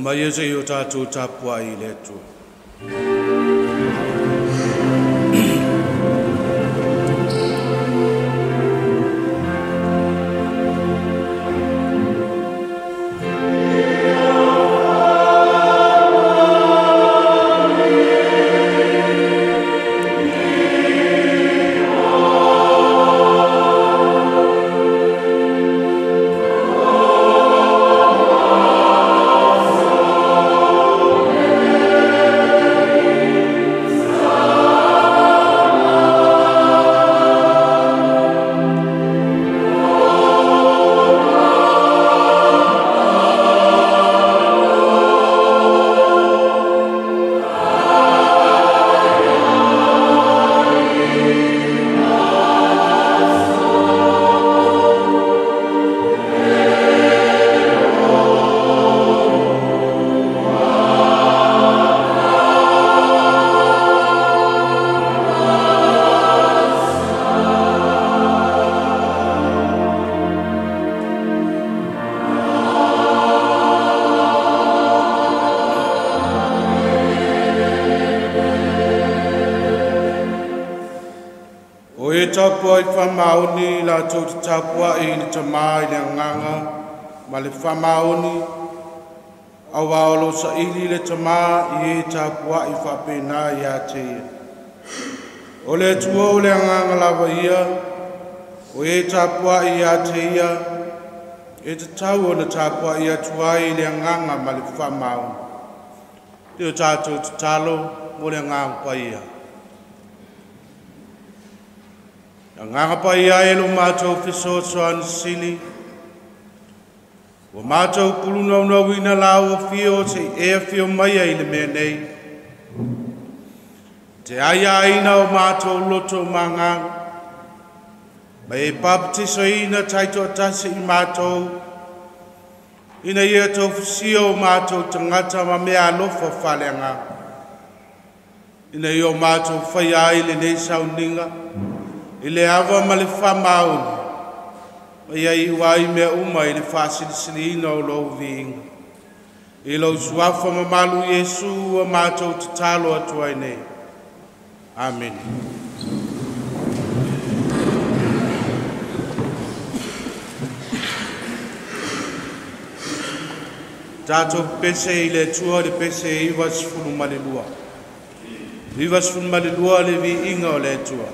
Mai e se i o tātou tapuai i le Atua. Tapuai whamaoni la tau te tapuai i le tamā i le anganga ma le whamaoni au aolo saili le tamā i e tapuai whapena ia te ia. O le tua o le anganga lava ia, o e tapuai ia te ia, e te tau o na tapuai atu ai i le anganga ma le whamaoni. Te o tātou te talo mo le anganga paia. Nganga pai ai lo mātou fesoasoani sili. Ua mātou pulunaunauna lau o fio se i ea fio mai ai le mea nei. Te aia aina o mātou loto manganga. Mai e baptisoina taitoatasi i mātou. Ina ia tau fusio o mātou tangata ma mea alofa whaleanga. Ina ia o mātou whai ai le nei sauninga. I le ava ma le whamaoni, mai ai ua i mea uma i le whaasilisiliina o lou viinga. I lou suafa mamalu Iesu ua mātou tatalo atu ai nei. Amen. Tātou pese i le Atua le pese 92. 92 le viinga o le Atua.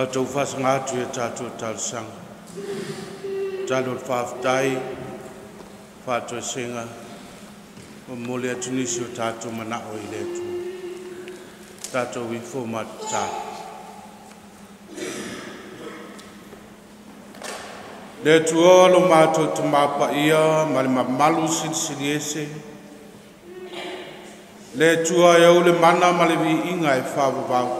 Tatou faasaga atu i a tatou talosaga. Talo o le faafetai, faatoesega, momoli atu nisi o tatou manao i le Atua. Tatou ifo ma tatalo. Le Atua lo matou tamapaia ma le mamalu silisili ese, le Atua e ou le mana ma le viiga e faavavau.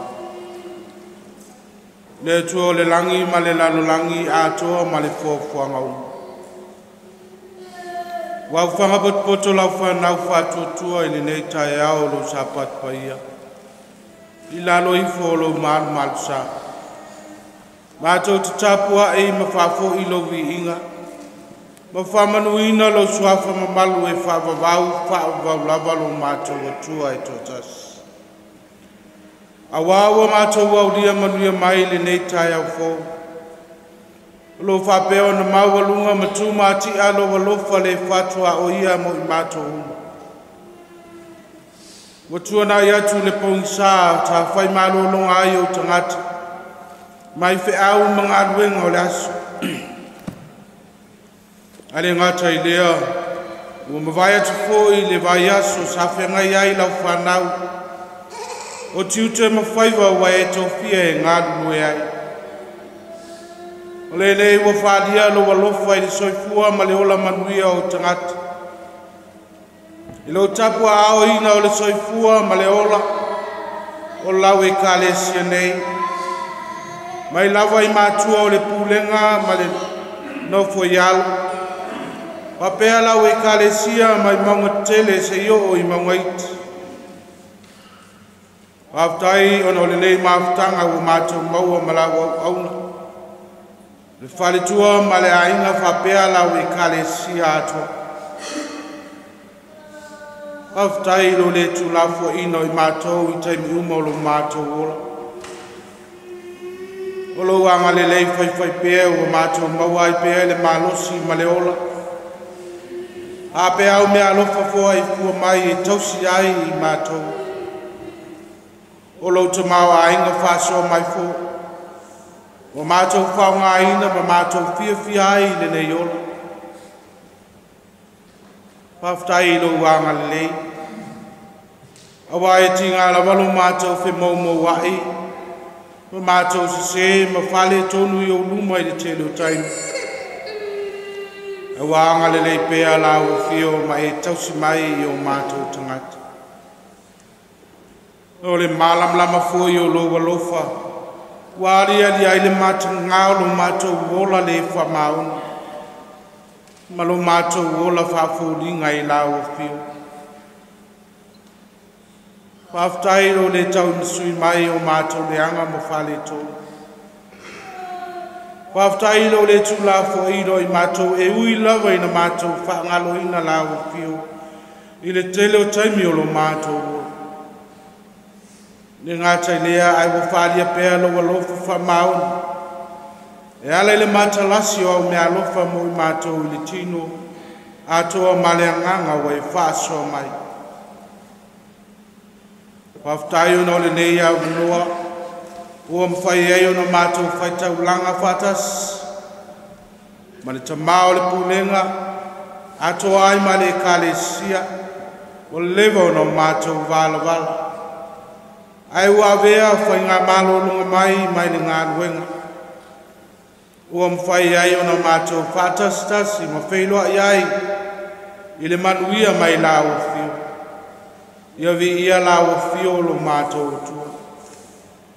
Le Atua o le lagi ma le lalolagi atoa ma le foafoaga uma. Ua ufaga potopoto lau fanau faatuatua i lenei taeao o lou sapatu paia, i lalo ifo o lou malumalusa. Matou te tapuai ma faafoi lou viiga, ma faamanuina lou suafa mamalu e faavavau, faavavau lava lo matou Atua e toatasi. Auā ua matou aulia manuia mai lenei taeao fou. O lo o faapea ona maualuga ma tumatia lou alofa le fatuaoia mo i matou uma. Ua tuanai atu le pogisa tafai malologa ai ou tagata, mai feau ma galuega o le aso. Ae le gata i lea, ua mavae atu foi le vaiaso sa feagai ai lau fanau, o tiute ma faiva ua e tofia e galulue ai. O lenei ua faalia lou alofa i le soifua ma le ola manuia o tagata. I lou tapuaaoina o le soifua ma le ola o lau Ekalesia nei, mai lava i matua o le pulega ma le nofo i alo, faapea lau Ekalesia mai mauga tetele seia oo i mauga iti. Faafetai ona o lenei mafutaga ua matou maua ma lau auauna, le faletua ma le aiga faapea lau Ekalesia atoa. Faafetai i lo le tuulafoaiina o i matou i taimi uma o lo matou ola. O lou agalelei faifaipea ua matou maua ai pea le malosi ma le ola. A pea au mea alofa foai fua mai e tausi ai i matou. O lou tamaoaiga faasoa mai foi, ua matou faaaogaina ma matou fiafia ai i lenei ola. Faafetai i lou agalelei, auā e tiga lava lo matou femoumouai, ma matou sesē ma faaletonu i ou luma i le tele o taimi. Ae ua agalelei pea lau afio ma e tausi mai i o matou tagata. O le malamalama foi o lou alofa, ua aliali ai le matagā o lo matou ola le faamaoni, ma lo matou ola faafoliga i lau afio. Faafetai lo le tauimasui mai o matou leaga ma faaletonu. Faafetai lo le tuulafoaiina o i matou e ui lava ina matou faagaloina lau afio i le tele o taimi o lo matou ola. Le gata i lea ae ua faalia pea lou alofa faamaoni, e ala i le matalasi o au meaalofa mo i matou i le tino, atoa ma le agaga ua e faasoa mai. Faafetai ona o lenei avanoa ua mafai ai ona matou faitaulaga faatasi ma le tamā o le pulega atoa ai ma le Ekalesia ua leva ona o matou valavala. Ae ua avea faigamalologa mai mai le galuega ua mafai ai ona matou faatasitasi ma feiloai ai i le manuia mai lau afio. Ia viia lau afio o lo matou Atua.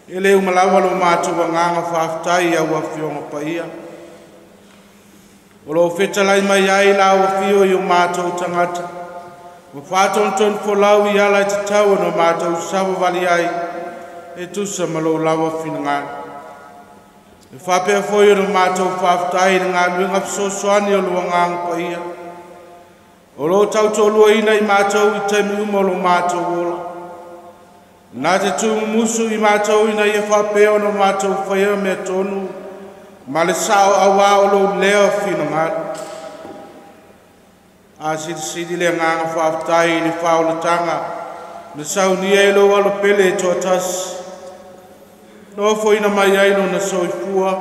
E le uma lava lo matou agaga faafetai i au afioga paia. O loo fetalai mai ai lau afio i o matou tagata, ma faatonutonu folau i ala e tatau ona matou savavali ai, e tusa ma lou lava finagalo. E faapea foi ona matou faafetai i le galuega fesoasoani o lou agaga paia. O loo tautoaluaina i matou i taimi uma o lo matou ola. Na te tumumusu i matou ina ia faapea ona matou faia mea tonu ma le sao auā o lou lea finagalo. A silisili le agaga faafetai i le faaolataga na saunia e lou alopele e toatasi. Nofoina mai ai lona soifua,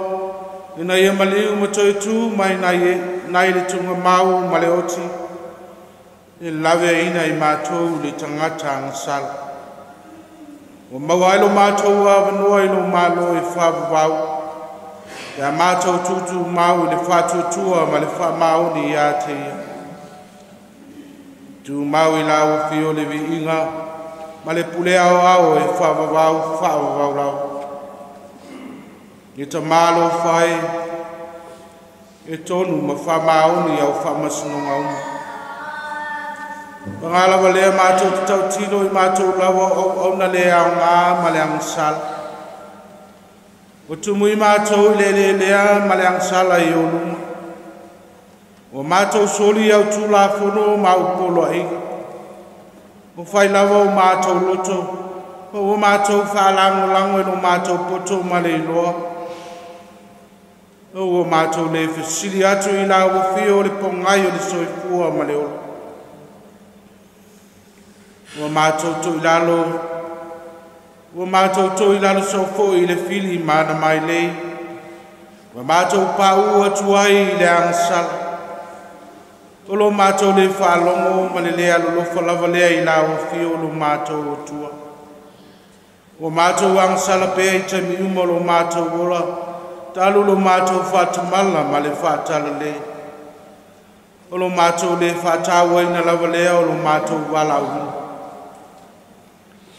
ina ia maliu ma toe tu mai nai le tugamau ma le oti, e laveaina i matou le tagata agasala. Ua maua ai lo matou avanoa i lo Malo e faavavau, pe a matou tutumau i le faatuatua ma le faamaoni ia te Ia. Tumau i lau afio le viiga ma le pule aoao e faavavau faavavau lava. E tamalofa e, e tonu ma faamaoni au faamasinoga uma. Paga lava lea matou te tautino i matou lava o auauna le aoga ma le agasala. Ua tumu i matou i le eleelea ma le agasala i ou luma. Ua matou soli au tulafono ma au poloaiga. Ua fai lava o matou loto, ma ua matou faalagolago i lo matou poto ma le iloa. Ua matou le fesili atu i lau afio o le pogai o le soifua ma le ola. Ua matou toilalo, ua matou toilalo soo foi i le fili ma ana mailei. Ua matou paʻu atu ai i le agasala. O lo matou le faalogo ma le le alolofa lava lea i lau afio o lo matou Atua. Ua matou agasala pea i taimi uma o lo matou ola, talu lo matou faatamala ma le faatalalei. O lo matou le faatauaina lava lea o lo matou valaauina.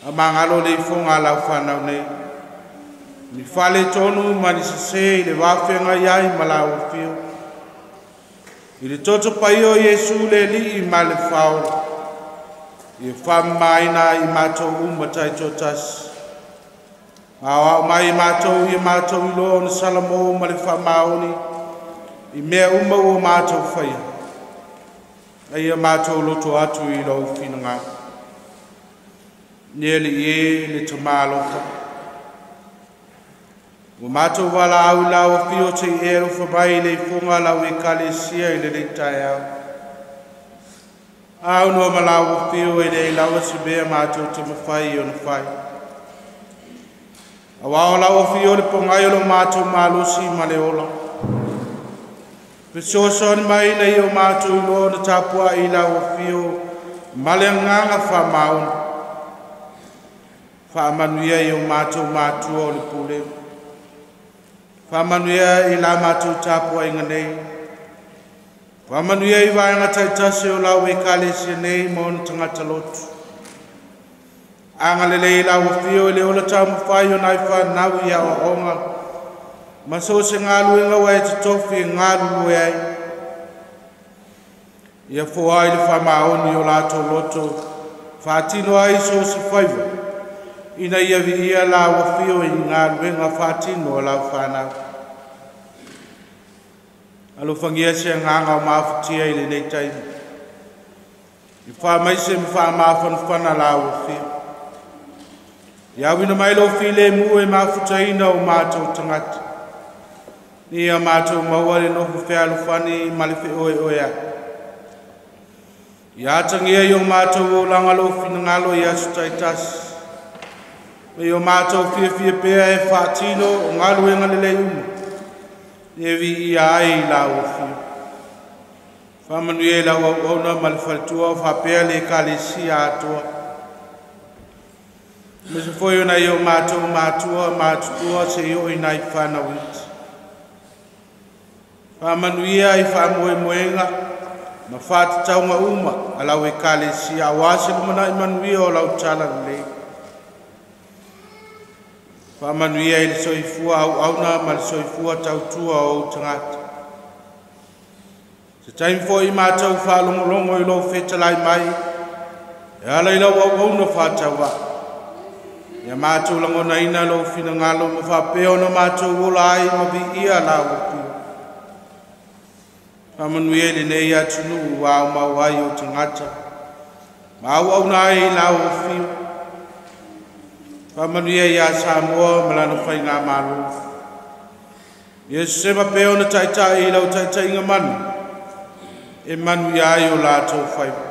Faamagalo le ifoga a lau fanau nei. Ni faaletonu ma ni sesē i le vafeagai ai ma lau afio. I le toto paia o Iesu le Alii ma le Faaola. Ia faamamaina ai i matou uma taitoatasi. Aoao mai i matou ia matou iloa ona salamo ma le faamaoni i mea uma ua matou faia. A ia matou loto atu i lou finagalo. Le Alii e le Tamālofa. Ua matou valaau i lau afio te i e alofa mai i le ifoga a lau ekalesia i lenei taeao. Aunoa ma lau afio e leai lava se mea matou te mafai ona fai. Auā o lau afio le pogai o lo matou malosi ma le ola. Fesoasoani mai ina ia o matou iloa ona tapuai i lau afio ma le agaga faamaoni. Faamanuia i o matou matua o le pule. Faamanuia i la matou tapuaiga nei. Faamanuia i vaega taitasi o lau ekalesia nei ma ona tagata lotu. Agalelei lau afio i le ola taumafai o nai fanau i aoaoga. Ma so o se galuega ua e totofi e galulue ai. Ia foai le faamaoni o latou loto, faatino ai so o se faiva, ina ia viia lau afio i galuega faatino a lau fanau. Alofagia se agaga o mafatia i lenei taimi. I faamaise ma faamafanafana lau afio. Ia auina mai lou filemu e mafutaina o matou tagata. Ia matou maua le nofo fealofani ma le feoeoea'i. Ia atagia i o matou olaga lou finagalo i aso taitasi. Ma i o matou fiafia pea e faatino o galuega lelei uma. E viia ai i lau afio. Faamanuia i lau auauna ma le faletua o faapea le ekalesia atoa. Aemaise foi o nai o matou matua matutua seia oo i nai fanau iti. Faamanuia i faamoemoega ma faatatauga uma a lau ekalesia auā se lumanai manuia o lau talalelei. Faamanuia i le soifua auauna ma le soifua tautua o ou tagata. Se taimi foi matou faalogologo i lou fetalai mai, e ala i lau auauna faatauvaa. Ia matou lagonaina lou finagalo ma faapea ona matou ola ai ma viia lau afio. Faamanuia i lenei atunuu ua aumau ai o tagata. Ma auauna ai i lau afio. Faamanuia ia Samoa ma lana faigamalo. Ia sema pea ona taitai i lau taitaiga mana, e manuia ai o latou faiva.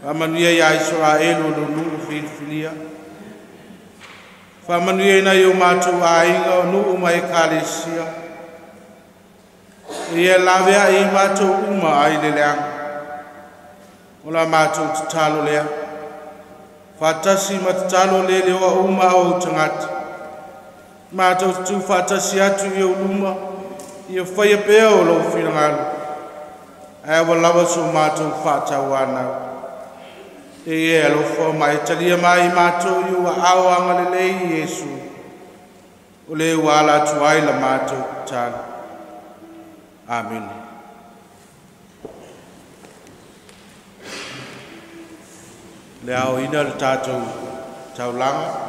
Faamanuia ia Isaraelu o lou nuu filifilia. Faamanuiaina i o matou aiga o nuu ma ekalesia. Ia laveai i matou uma ai le leaga. O la matou tatalo lea. Faatasi ma tatalo le leoa uma a ou tagata. Matou tutu faatasi atu i ou luma, ia faia pea o lou finagalo. Ae ua lava so matou faatauanau. E e alofa mai talia mai matou i ua ao agalelei Iesu. O le ua ala atu ai la matou tatalo. Amene. Le aoina le tatou taulaga.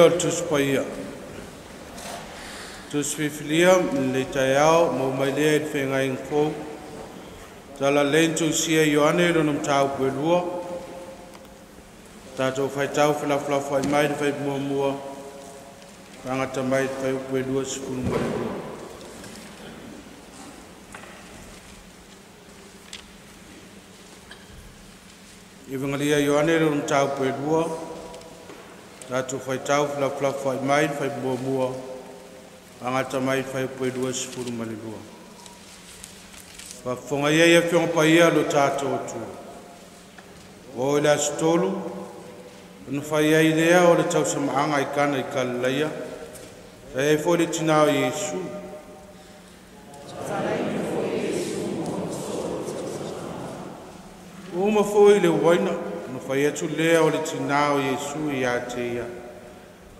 Lea o le Tusi Paia. Tusi filifilia le taeao maua mai lea i le feagaiga fou. Tala lelei na tusia e Ioane lona mataupu e 2. Tatou faitau felafolafoai mai le fuaiupu muamua faagata mai le fuaiupu e 22. Evagelia Ioane lona mataupu e 2. Tatou faitau felafolafoai mai le fuaiupu muamua faagata mai le fuaiupu e 22. Faafofoga ia i Afioga Paia lo tatou Atua. Ua oo i le aso 3, ona fai ai lea o le tausamaaga i Kana i Kalilaia, sa i ai foi le tinā o Iesu. Ua uma foi le uaina, ona fai atu lea o le tinā o Iesu ia te ia,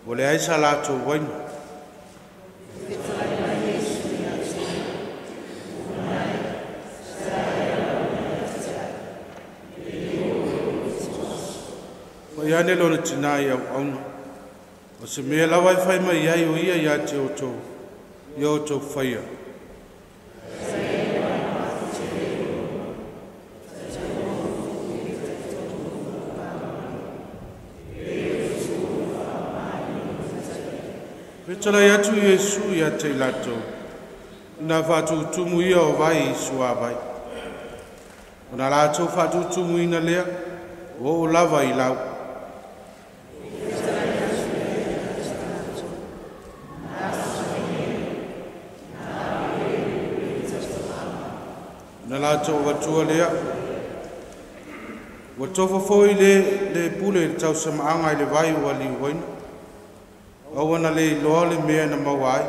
ua leai sa latou uaina. Fai ane lona tinā i auauna, o se mea lava e fai mai ai o ia ia te outou, ia outou faia. Fetalai atu Iesu ia te i latou, ina faatutumu ia o vai i suavai. Ona latou faatutumuina lea, ua oo lava i lau. Na latou avatua lea, ua tofa foi le pule i le tausamaaga i le vai ua liuaina. Aua na le iloa le mea na maua ai.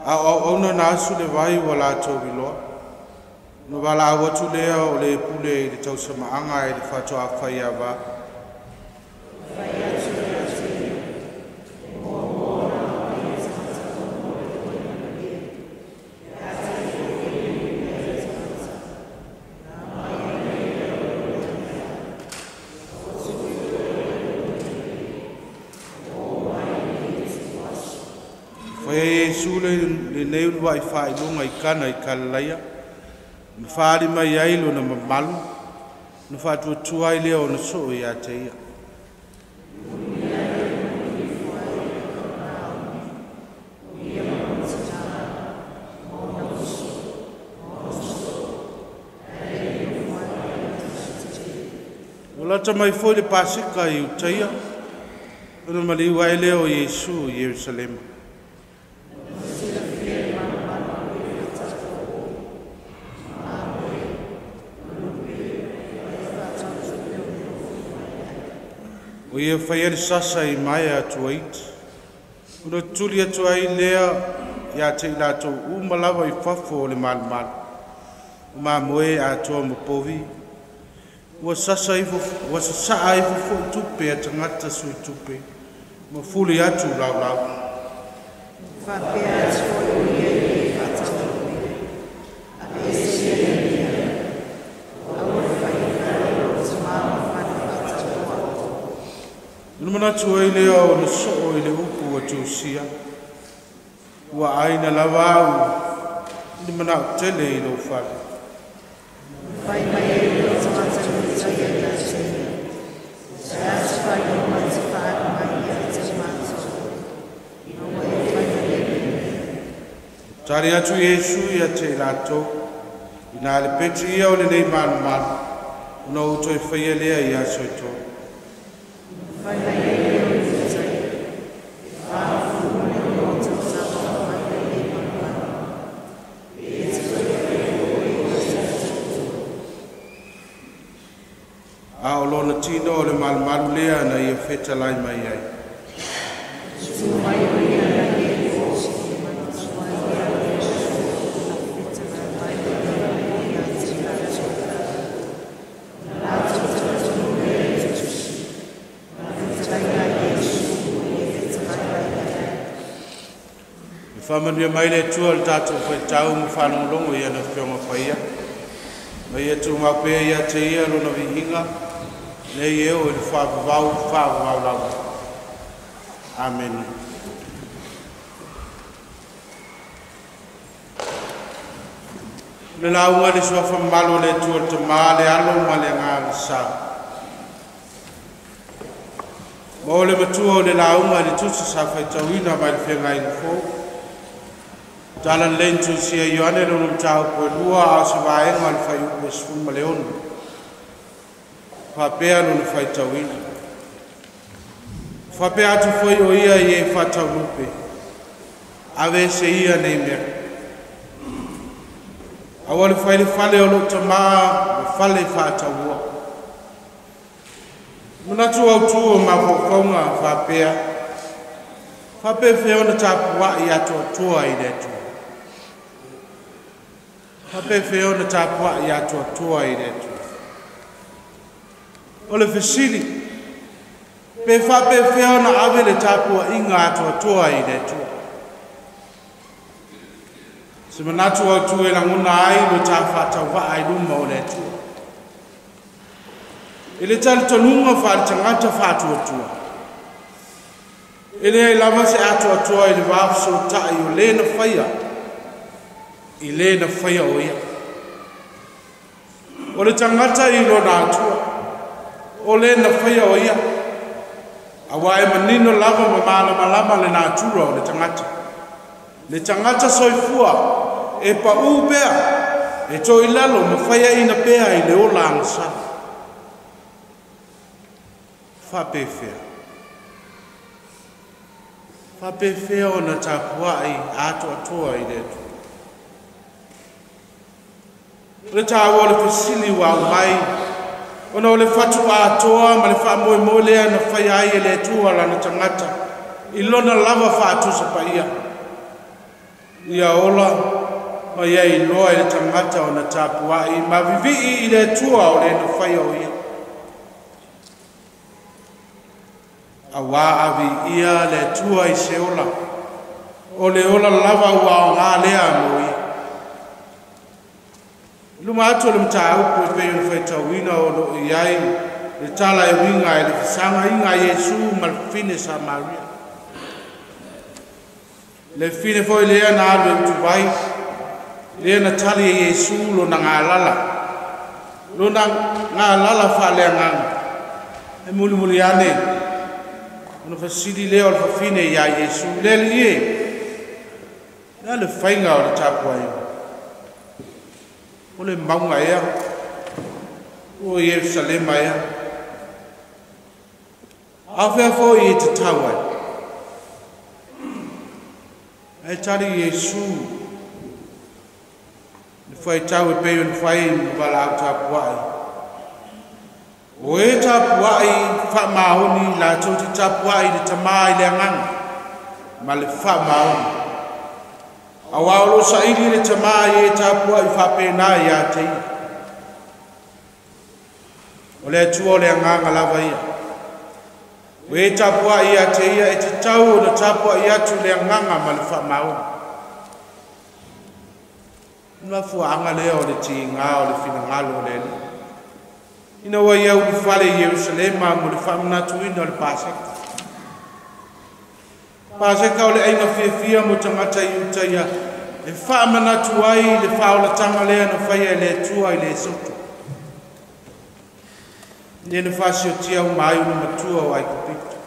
A o auauna na asu le vai ua latou iloa. Na valaau atu lea o le pule i le tausamaaga i le faatoafai ava. Faia Iesu lenei uluai faailoga i Kana i Kalilaia, ma faaali mai ai lona mamalu, na faatuatua ai lea ona soo ia te ia. Ua lata mai foi le Paseka i Utaia, ona maliu ai lea o Iesu i Ierusalema. O ia faia le sasa i maea atu aiti. Ona tuli atu ai lea ia te i latou uma lava i fafo o le malumalu. O mamoe atoa ma povi. Ua sasaa ifo foi tupe a tagata sui tupe. Ma fuli atu laulau. Faapea atu foi o ia i le faatautupe. Aveese ia mea. Aua le faia o tama ma fale faatautoa. Ona manatu ai lea o le soo i le upu ua tusia. Ua aina lava au i le manao tele i lou fale. Fai mai ai le tagata Iutaia ia te ia. Se a te faailoga e te faaali mai ia te matou, ina ua e faia nei mea. Tali atu Iesu ia te i latou, ina le peti ia o lenei malumalu, ona ou toe faia lea i aso e 3. Fai mai ai lea o Iutaia, e 46 tausaga o fai lenei malumalu. E te toe faia oe i aso e 3. A o lona tino o le malumalu lea na ia fetalai mai ai. Tu mai o ia na e o manatua ia o Iesu na fetalai mai ia te latou. Na latou talitonu lea i le tusi, na fetalai Iesu o ia fetalai mai ai. E faamanuia mai le Atua le tatou faitau ma faalogologo i ana Afioga Paia. Ma ia tumau pea ia te ia lona viiga, nei e oo i le faavavau faavavau lava. Amene. Le lauga le suafa mamalu o le Atua le Tamā le Alo ma le Agaga Sa. Ma o le matua o le lauga i le tusi sa faitauina mai le Feagaiga Fou. Tala lelei na tusia e Ioane lona mataupu e lua a o se vaega o le fuaiupu e 16. Faapea lona faitauina. Faapea atu foi o ia i e faataulupe, ave ese ia nei mea. Aua le fai le fale o lou tamā ma fale faataua. Manatu autū o mafaufauga faapea, faapefea ona tapua'i atoatoa i le Atua. Faapefea ona tapua'i atoatoa i le Atua. O le fesili, pe faapefea ona ave le tapua'iga atoatoa i le Atua. Se manatu autū e lagona ai lo ta faatauva'a i luma o le Atua. I le talitonuga faaletagata faatuatua, e leai lava se atoatoa i le va fesota'i o le na faia i le na faia o ia. O le tagata i lona Atua, o le na faia o ia, auā e manino lava ma malamalama le natura o le tagata. Le tagata soifua e pa'ū pea, e to'ilalo ma faiaina pea i le ola agasala. Faapefea? Faapefea ona tapua'i atoatoa i le Atua. O le tāua o le fesili ua aumai, ona o le fatu atoa ma le faamoemoe lea na faia ai e le Atua lana tagata i lona lava faatusa paia. Ia ola ma ia iloa i le tagata ona tapua'i ma vivi'i i le Atua o le na faia o ia. Auā a viia le Atua i se ola, o le ola lava ua aogā lea mo ia. I luma atu o le mataupu e pei ona faitauina o loo i ai le tala e uiga i le fesagaiga a Iesu ma le fafine Samaria. Le fafine foi lea na alu e utuvai, lea na tali e Iesu lona galala, lona galala faaleagaga. E mulimuli ane, ona fesili lea o le fafine iā Iesu, le Alii e, le a le faiga o le tapuaiga? O le mauga ea, o Ierusalema ea? A o fea foi e tatau ai? Ae tali Iesu le faitau e pei ona fai ma valaau tapua'i. O e tapua'i faamaoni latou te tapua'i i le Tamā i le agaga ma le faamaoni. Auā o loo saili le Tamā i e tapua'i faapena iā te ia. O le Atua o le agaga lava ia. O e tapua'i iā te ia e tatau ona tapua'i atu i le agaga ma le faamaoni. O le mafuaaga lea o le tigā o le finagalo o le Alii. Ina ua ia ulufale i Ierusalema mo le faamanatuina o le Paseka. Paseka o le aiga fiafia mo tagata Iutaia e faamanatu ai le faaolataga lea na faia e le Atua i le Esoto. Lea na faasiotia uma ai ulumatua o Aikupito.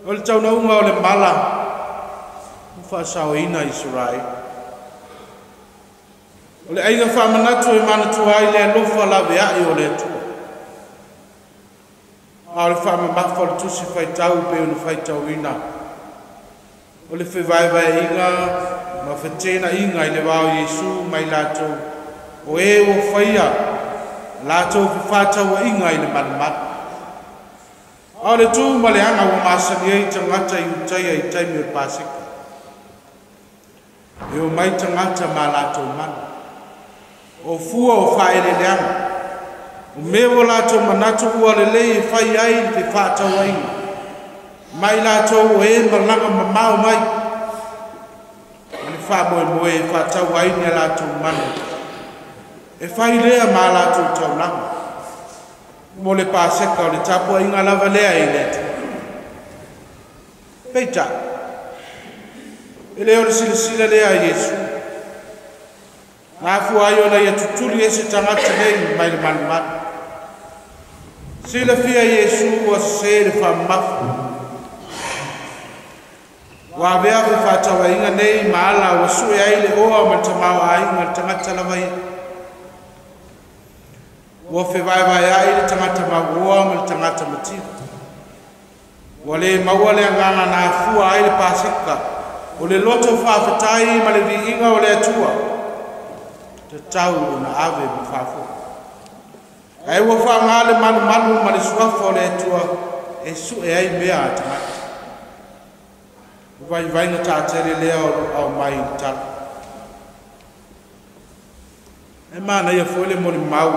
O le taunauga o le mala ua faasaoina Isaraelu. O le aiga faamanatu e manatua ai le alofa laveai o le Atua. A o le faamamafa o le tusi faitau pei ona faitauina. O le fevaevaeaiga ma feteenaiga i le va o Iesu ma i latou o e ua faia latou fefatauaiga i le malumalu. A o le tu ma le aga ua masani ai tagata Iutaia i taimi o le Paseka. E omai tagata ma latou manu. O fua o faaeleeleaga. O mea ua latou manatu ua lelei e fai ai le fefaatauaiga. Ma i latou o e malaga mamao mai. Ma le faamoemoe e faatau ai ni a latou manu. E fai lea ma latou taulaga. Mo le Paseka o le tapuaiga lava lea i le Atua. Peitai, e lē o le silasila lea a Iesu, na afua ai ona ia tutuli ese tagata nei mai le malumalu. Silafia Iesu ua sesē le faamamafa, ua avea fefaatauaiga nei ma ala ua sue ai le oa ma le tamaoaiga le tagata lava ia. Ua fevaevaea'i le tagata mauoa ma le tagata mativa. Ua lē maua le agaga na afua ai le Paseka, o le loto faafetai ma le viiga o le Atua, tatau ona ave ma faafo'i. Ae ua faaaogā le malumalu ma le suafa o le Atua e sue ai mea a tagata. O vaivaiga taatele lea o loo aumai i le tala. E manaia foi le molimau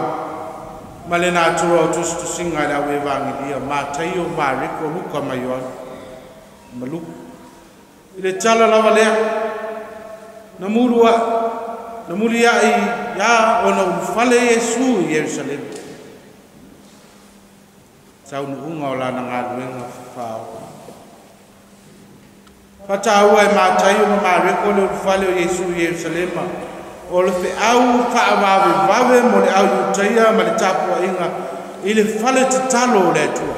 ma le natura o tusitusiga e le au Evagelia Mataio, Mareko, Luka ma Ioane ma Luka. I le tala lava lea, na mulu a, na muliai ia ona ulufale Iesu i Ierusalema. Taunuuga o lana galuega fafaao. Faataua e Mataio ma Mareko le ulufale o Iesu i Ierusalema, o le feau faavavevave mo le au Iutaia ma le tapuaiga i le fale tatalo o le Atua.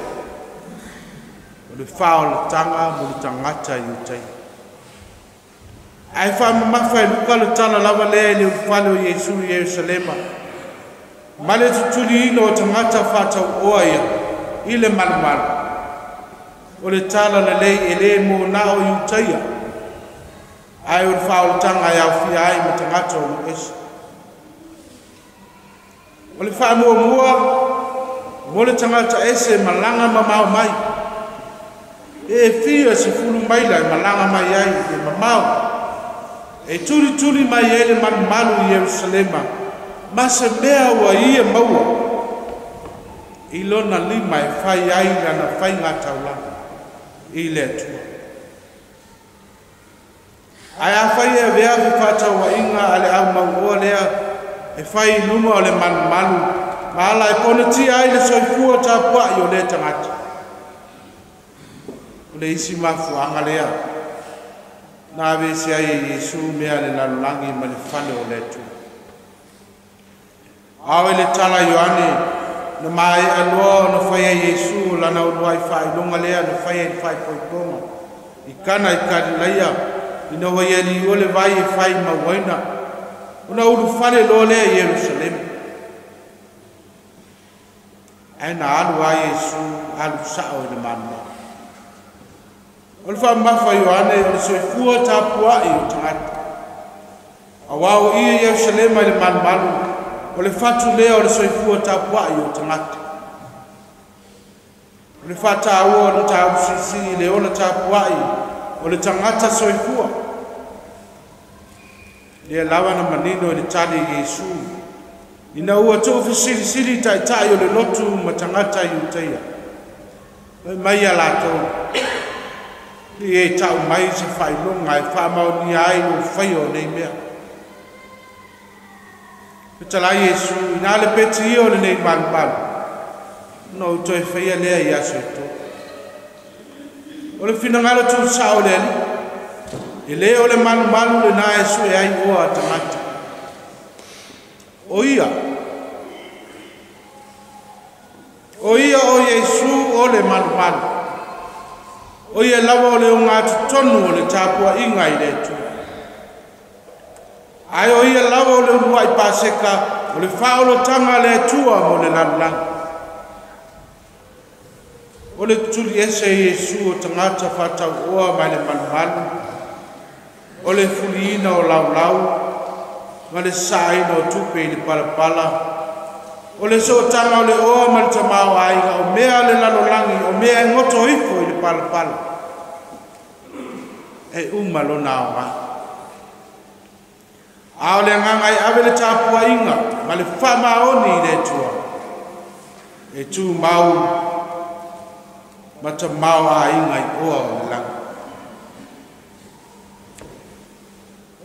O le faaolataga mo le tagata Iutaia. Ae faamamafa e Luka le tala lava lea i le ulufale o Iesu i Ierusalema, ma le tutuliina o tagata faatauoa ia i le malumalu. O le tala lelei e lē mo na o Iutaia, ae o le faaolataga e aofia ai ma tagata o nuu ese. O le faamuamua mo le tagata ese malaga mamao mai. E fia sefulu maila e malaga mai ai i le mamao. E tulituli mai ai le malumalu i Ierusalema, ma se mea ua ia maua i lona lima e fai ai lana faiga taulaga i le Atua. Ae afai e avea fefaatauaiga a le au mauoa lea e fai i luma o le malumalu ma ala e ponatia ai le soifua tapuai o lea tagata. O le isi mafuaaga lea na aveese ai e Iesu mea le lalolagi ma le fale o le Atua. Ao i le tala Ioane, na mae'a loa ona fai ai Iesu lana uluai faailoga lea na fai ai le faaipoipoga i Kana i Kalilaia, ina ua ia liua le vai e fai mauaina, ona ulufale loa lea i Ierusalema. Ae na alu a Iesu alu sao i le malumalu. O le faamamafa Ioane o le soifua tapuai o tagata. Auā o ia Ierusalema i le malumalu, o le fatu lea o le soifua tapuai o tagata. O le faataua o le mataupu silisili i le ola tapuai o le tagata soifua. Lea lava na manino i le tali i Iesu, ina ua tuufesilisili taitai o le lotu ma tagata Iutaia. Fai mai ia latou, i e tau mai se faailoga e faamaonia ai lou faia o nei mea. Fetalai Iesu, ina le peti ia o lenei malumalu, ona ou toe faia lea i aso e tolu. O le finagalo tuusao o le Alii, e lē o le malumalu lenā e sue ai oa a tagata. O ia, o ia o Iesu o le malumalu. O ia lava o le ogatotonu o le tapuaiga i le Atua. Ae o ia lava o le uluai Paseka, o le faaolotaga a le Atua mo le lalolagi. O le tutuli ese e Iesu o tagata faatauoa mai le malumalu, o le fuliina o laulau, ma le sasaaina o tupe i le palapala, o le sootaga o le oa ma le tamaoaiga, o mea a le lalolagi, o mea e goto ifo i le palapala, e uma lona aoga. A o le agaga e ave le tapuaiga ma le faamaoni i le Atua, e tumau ma tamaoaiga i oa o le lagi.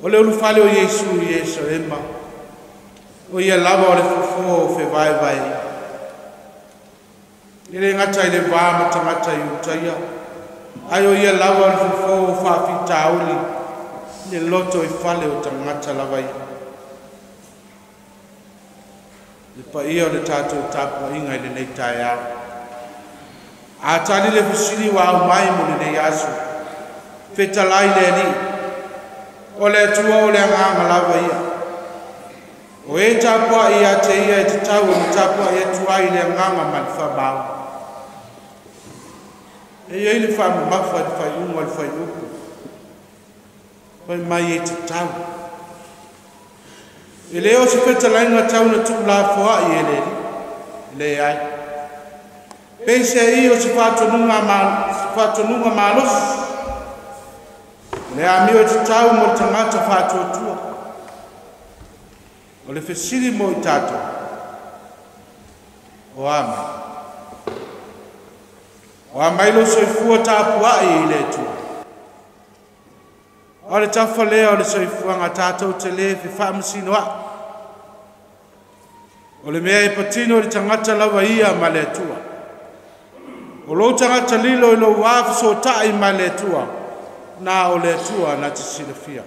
O le ulufale o Iesu i Ierusalema, o ia lava o le fofo o fevaevaeina. E lē gata i le va ma tagata Iutaia, Ae o ia lava o le fofo o faafitauli i le loto i fale o tagata lava ia. Le paia o le tatou tapuaiga i lenei taeao. A tali le fesili ua aumai mo lenei aso, fetalai le Alii, o le Atua o le agaga lava ia. O e tapuai ia te ia e tatau ona tapuai atu ai i le agaga ma le faamaoni. E i ai le faamamafa i le faaiuga o le fuaiupu, fai mai e tatau. E le o se fetalaiga tau na tuulafoai e le Alii, leai. Peiseai o se faatonuga malosi, o le amio e tatau mo le tagata faatuatua. O le fesili mo i tatou, o a mai? O a mai lou soifua tapuai i le Atua? O le tafa lea o le soifuaga tatou te le fefaamasinoai. O le mea e patino i le tagata lava ia ma le Atua. O lou tagata lilo i lou va fesootai ma le Atua, na o le Atua na te silafia.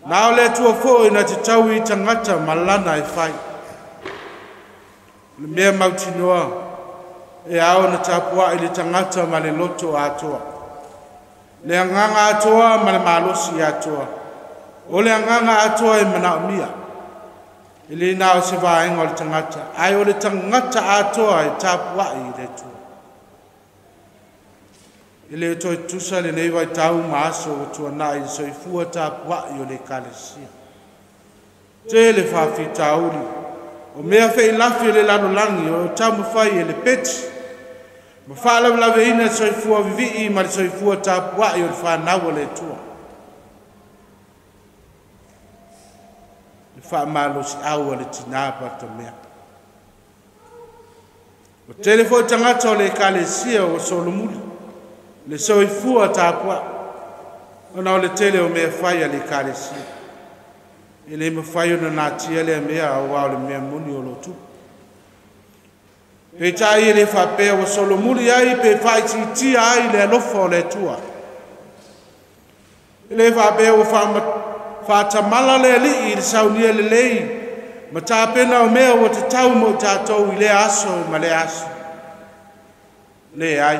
Na o le Atua foi na te tau i tagata ma lana e fai. O le mea mautinoa e ao na tapuai le tagata ma le loto atoa. Le agaga atoa ma le malosi atoa. O le agaga atoa e manaomia. E le na o se vaega o le tagata, ae o le tagata atoa e tapuai i le Atua. E le toe tusa lenei vaitau ma aso ua tuanai i le soifua tapuai o le Ekalesia. Tele faafitauli, o mea feilafi e le lalolagi o taumafai e le peti, ma faalavelaveina le soifua vivii ma le soifua tapuai o le fanau a le Atua. Le faamalosiau a le tina patamea. O tele foi tagata o le Ekalesia ua solomuli, le soifua tapuai, ona o le tele o mea fai a le Ekalesia. E le mafai ona natia lea mea auā o le mea moni o lo tupu. Peitai e le faapea ua solomuli ai pe faaitiitia ai le alofa o le Atua. E le faapea ua faatamala le Alii i le saunia lelei ma tapena o mea ua tatau mo i tatou i lea aso ma lea aso. Leai.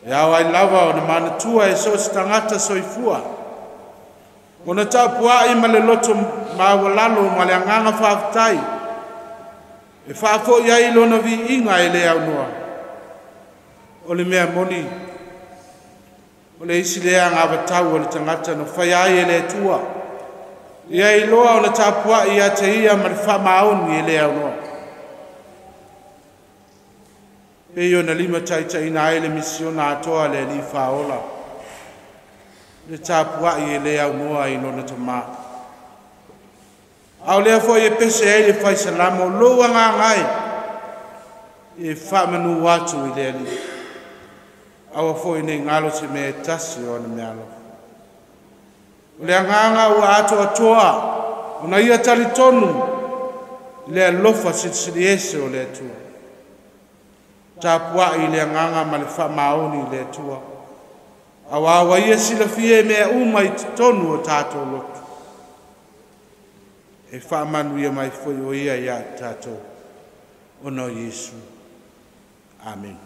E ao ai lava ona manatua e so o se tagata soifua. Ona tapuai ma le loto maualalo ma le agaga faafetai. E faafoi ai lona viiga e le aunoa. O le mea moni, o le isi lea agavatau o le tagata na faia ai e le Atua. Ia iloa ona tapuai ia te ia ma le faamaoni e le aunoa. Pei ona limataitaiina ai le misiona atoa a le Alii Faaola. Le tapuai e le aunoa i lona tamā. A o lea foi e pese ai le fai salamo, lou agaga e, e faamanu atu i le Alii. Aua foi nei galo se mea e tasi o ana meaalofa. O le agaga ua atoatoa, ona ia talitonu i le alofa silisili ese o le Atua. Tapuai i le agaga ma le faamaoni i le Atua. Auā ua ia silafia e mea uma i totonu o tatou loto. E faamanuia mai foi o ia ia tatou, ona o Iesu. Amen.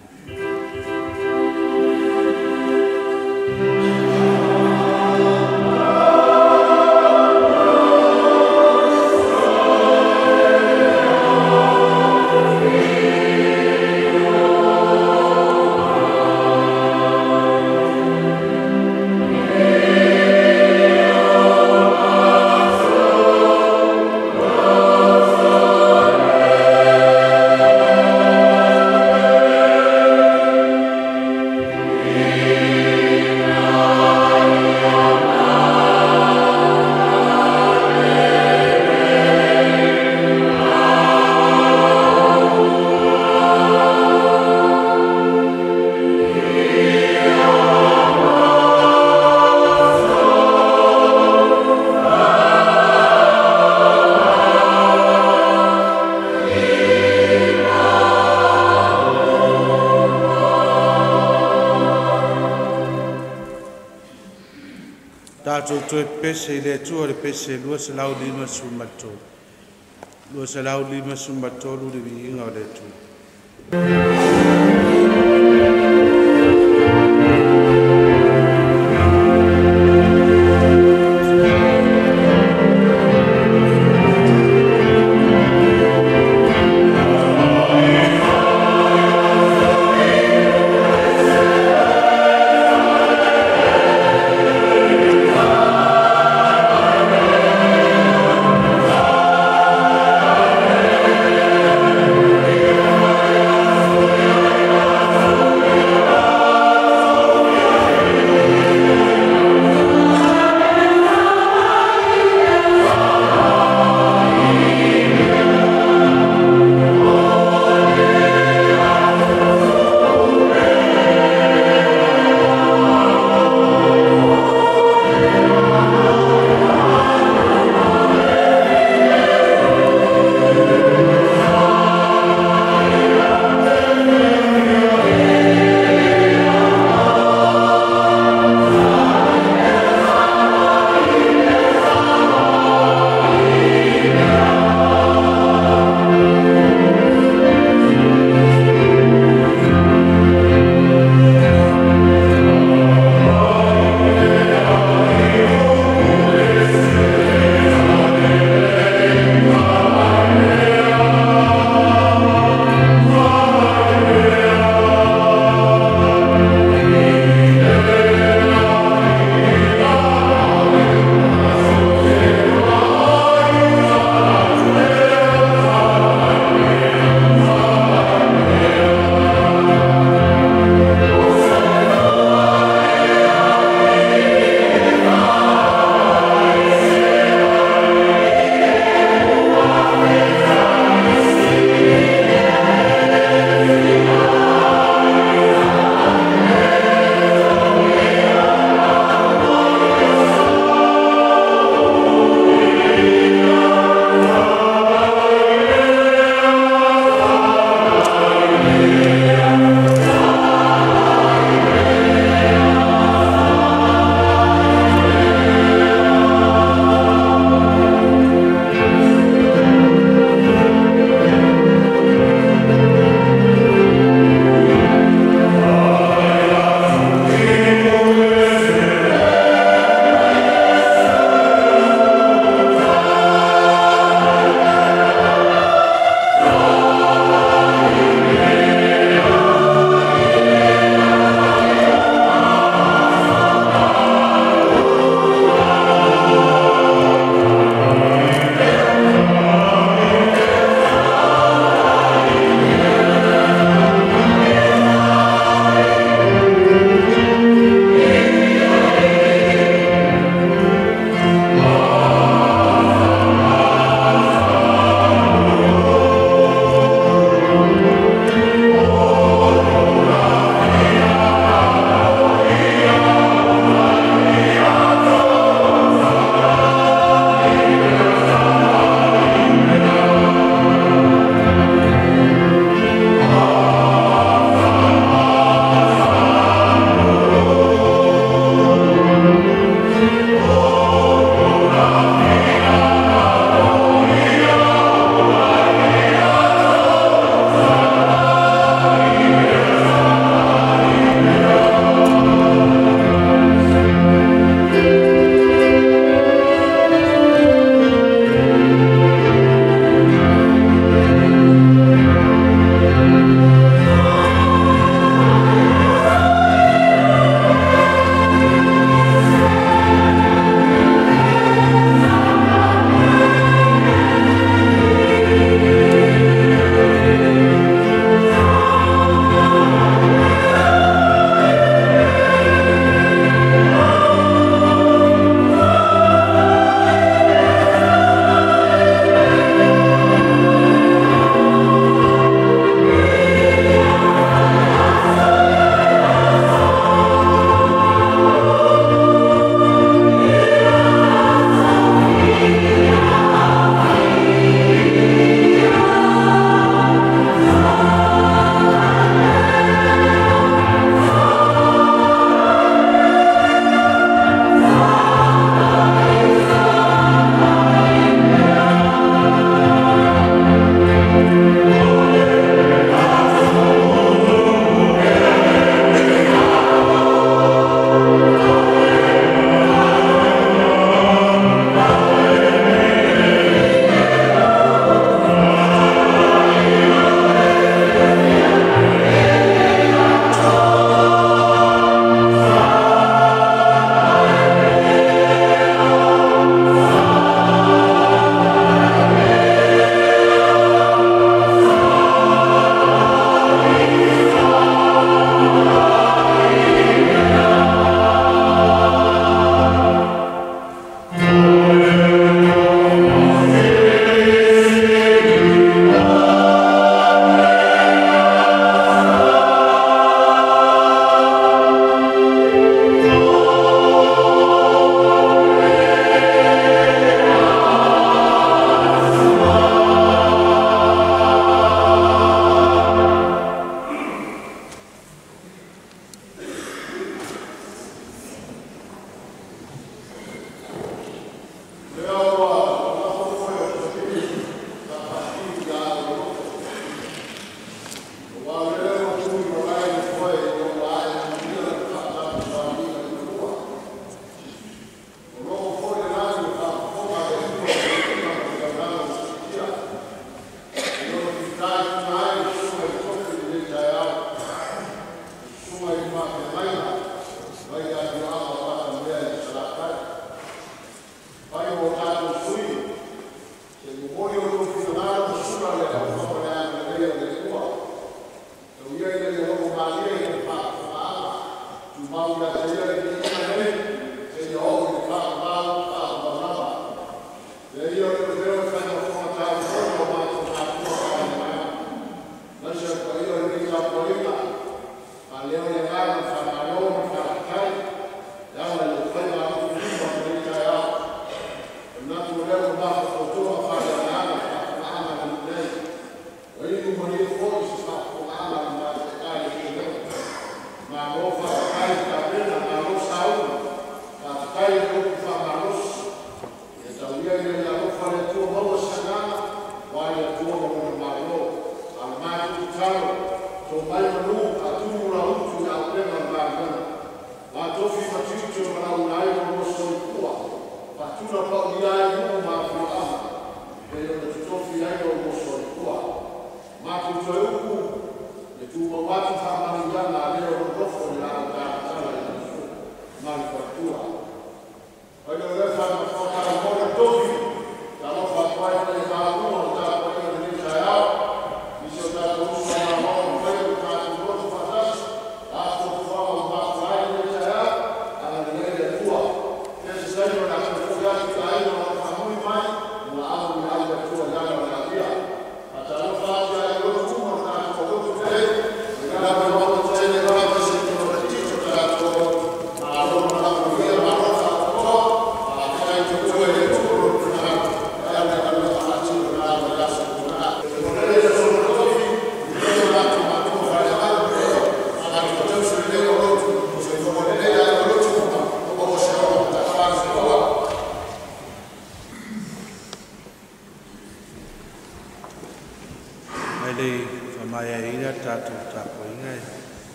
Matou toe pese i le Atua le pese 253. 253 le viiga o le Atua.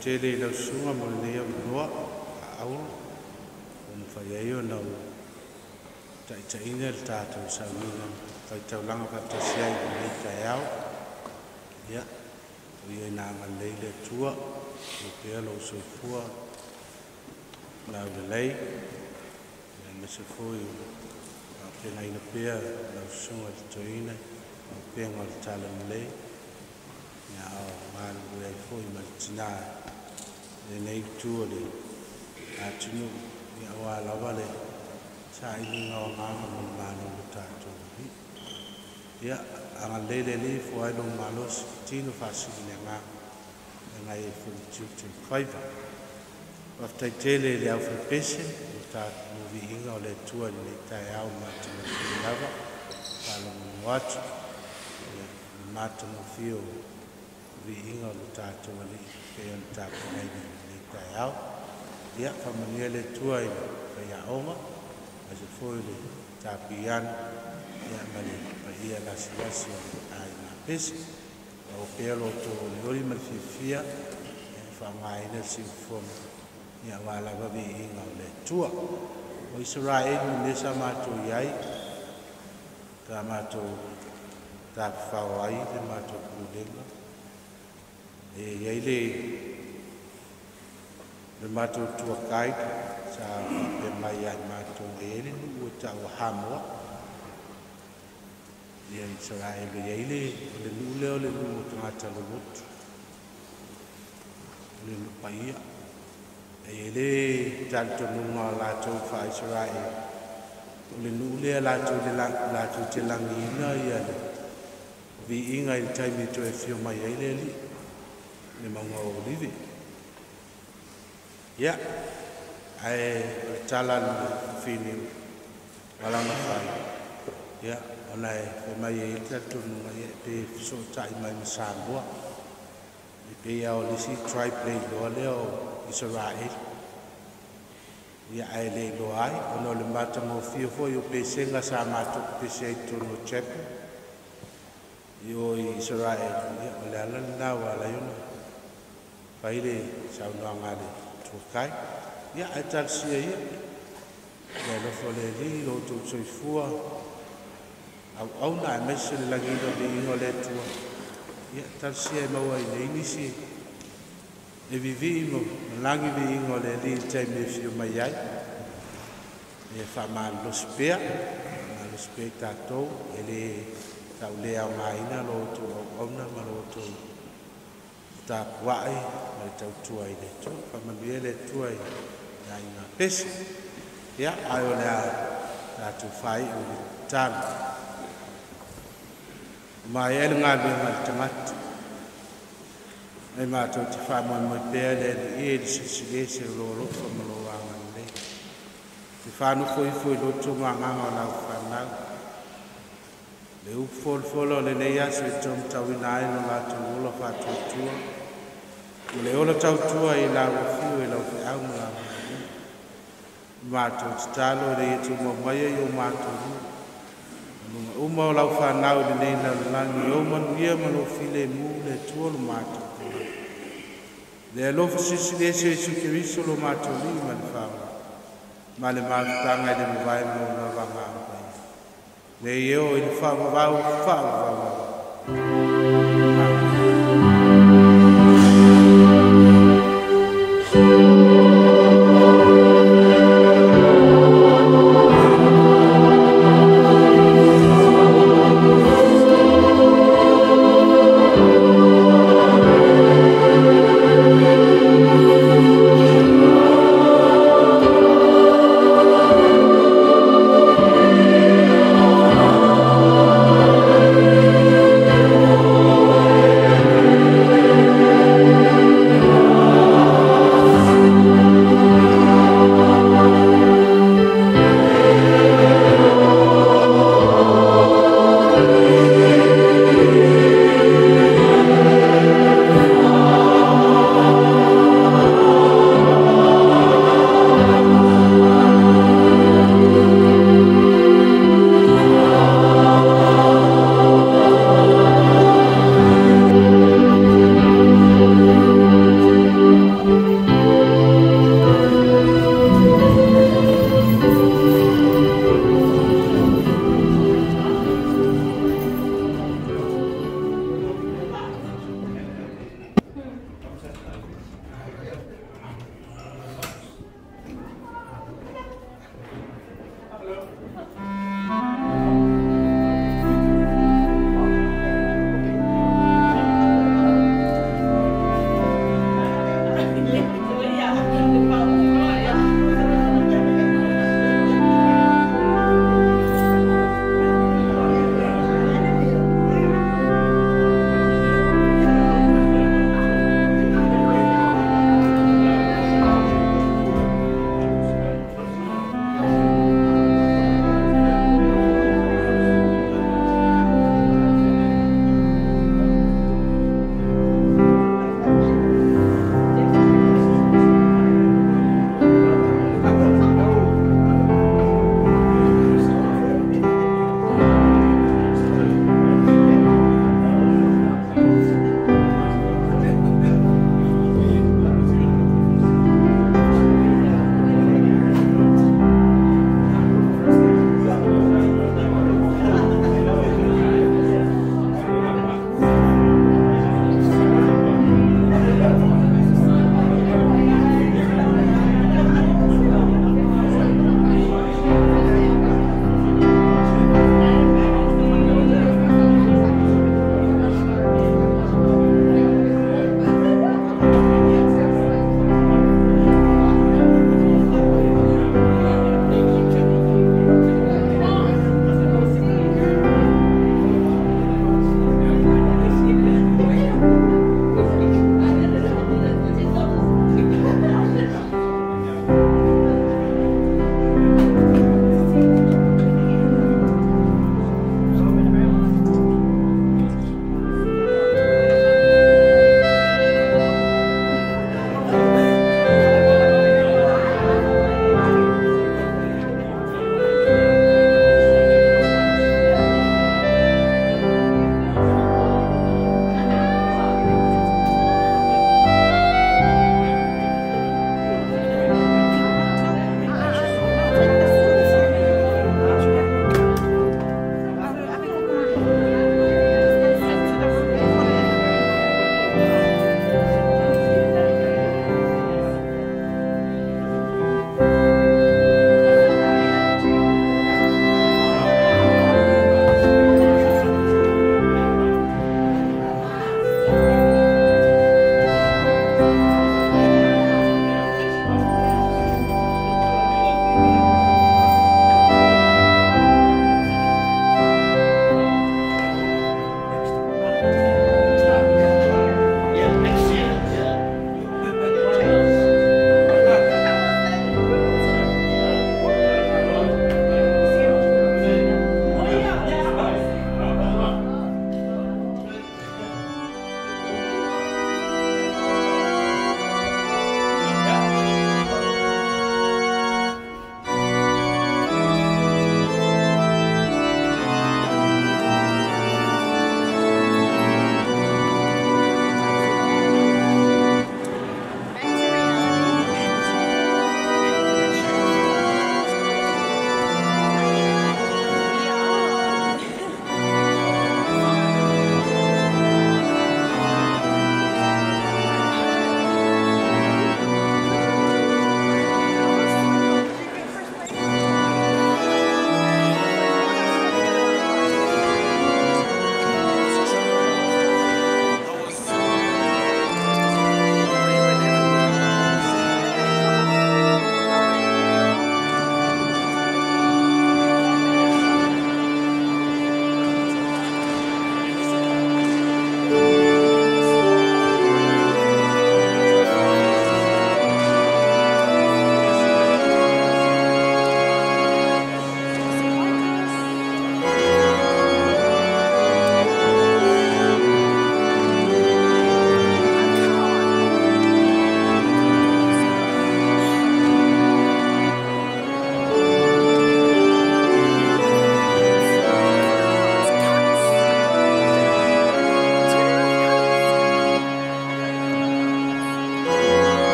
Tele lau sunga mo nei noa au o mawhai ai o nau taitaina le tātou sauninga faitaulanga faatasi ai i lenei taeao. Ia, o ia ina agalelei le Atua, o pea lou soifua laulelei, ia aemaise foi o faapegaina pea lau susuga i le toeaina, auupega o le talalelei, ia o galulue ai foi ma le tinā lenei itu o le atunuu, ia aua lava le sailiga o agaga ma le malo o le tatou alii. Ia, agalelei le Alii fua ai lou malosi, tino faasili le agaga, e agai ai foi i tiute ma faiva. Faafetai tele i le aufaipese, o tatou viiga o le Atua i lenei taeao matagofie lava, faalogologo atu, ia, le matagofie o viiga o le tatou alii pei ona tapenaina i lenei taeao. Ia, faamanuia le Atua i le faiaoga, aemaise foi le tapiano, ia ma le paia lasilasi o le aiga pese. O pea lo outou olioli ma le fiafia, ia faaaogaina le siufofoga, ia aua lava viiga o le Atua. O Isaraelu lea sa matou i ai, sa matou tafafao ai le matou pulega. E i ai le matou tour guide sa faapea mai ia i matou e i ai le nuu e taua Hamoa. Ia Isaraelu e i ai le nuu lea o le nuu o tagata lolotu, o le nuu paia. E i ai le talitonuga o latou faa-Isaraelu, o le nuu lea latou te lagiina ia le viiga i le taimi e toe afio mai ai le alii, le mauga o Olive. Ia, ae o le tala a le fafine o lana fai, ia, ona e fai mai ai le talitonuga, ia, pe fesootai mai ma Samoa. E pei lava o le isi tribe le iloa lea o Isaraelu. Ia, ae le iloa ai, ona o le matagofie foi o pesega sa matou pese ai i totonu o chapel, i o i Isaraelu, ia, o le ala lena ua ala ai ona fai le saunoaga a le tour guide. Ia, ae talosia ia, le alofa o le Alii, lo outou soifua, auauna aemaise le lagiina o viiga o le Atua. Ia, talosia e maua ai nei nisi E vivii ma malagi viiga o le Alii i le taimi e afio mai ai. E faamalolosi pea, malolosi pea i tatou, e le taulē aogaina lo outou auauna ma lo outou tapua'i ma le tautua i le Atua. Faamanuia le Atua i le aiga Pese. Ia, ae o le a tatou faai'u i le tatalo. Maea le galuega a le tagata, ai matou te faamoemoe pea le Alii e i le silisili ese o lo alofa ma lo agalelei. Te faanofo ifo i loto ma agaga o lau fanau. Le upu folafola o lenei aso e taumatauina ai lo latou ola faatuatua. Ma le ola tautua i lau afio i lau feau ma lau galuega. Matou tatalo le ia tumau mai i o matou luga. Luga uma o lau fanau i lenei lalolagi o manuia ma lo filemu le Atua lo matou tagata. Le alofa silisili ese o Iesu Keriso lo matou Alii ma le Faaola. Ma le mafutaga i le mavae ma o lava agaga. Le eo i le faavavau faavavau lava.